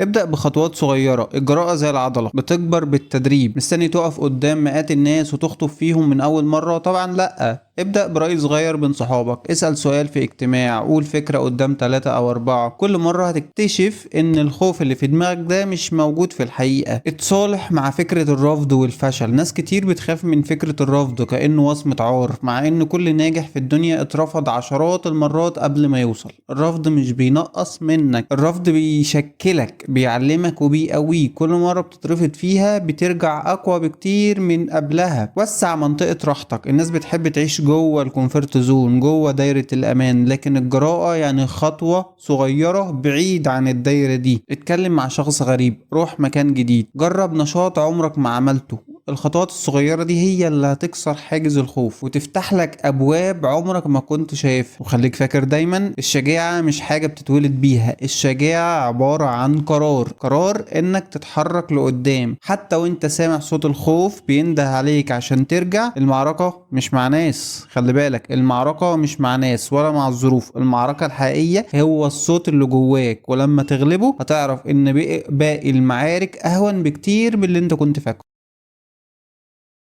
ابدأ بخطوات صغيرة. الجراءة زي العضلة، بتكبر بالتدريب. مستني تقف قدام مئات الناس وتخطب فيهم من أول مرة؟ طبعا لأ. ابدأ برأي صغير بين صحابك، اسأل سؤال في اجتماع، قول فكرة قدام 3 أو 4. كل مرة هتكتشف إن الخوف اللي في دماغك ده مش موجود في الحقيقة. اتصالح مع فكرة الرفض والفشل. ناس كتير بتخاف من فكرة الرفض كأنه وصمة عار، مع إن كل ناجح في الدنيا اترفض عشرات المرات قبل ما يوصل. الرفض مش بينقص منك، الرفض بيشكلك، بيعلمك وبيقويك. كل مرة بتترفض فيها بترجع أقوى بكتير من قبلها. وسع منطقة راحتك. الناس بتحب تعيش جوه ال comfort zone، جوه دايرة الأمان، لكن الجراءة يعني خطوة صغيرة بعيد عن الدايرة دي. اتكلم مع شخص غريب، روح مكان جديد، جرب نشاط عمرك ما عملته. الخطوات الصغيرة دي هي اللي هتكسر حاجز الخوف وتفتح لك أبواب عمرك ما كنت شايفها. وخليك فاكر دايما، الشجاعة مش حاجة بتتولد بيها، الشجاعة عبارة عن قرار، قرار انك تتحرك لقدام حتى وانت سامع صوت الخوف بينده عليك عشان ترجع. المعركة مش مع ناس، خلي بالك، المعركة مش مع ناس ولا مع الظروف، المعركة الحقيقية هو الصوت اللي جواك، ولما تغلبه هتعرف ان باقي المعارك اهون بكتير من اللي انت كنت فاكره.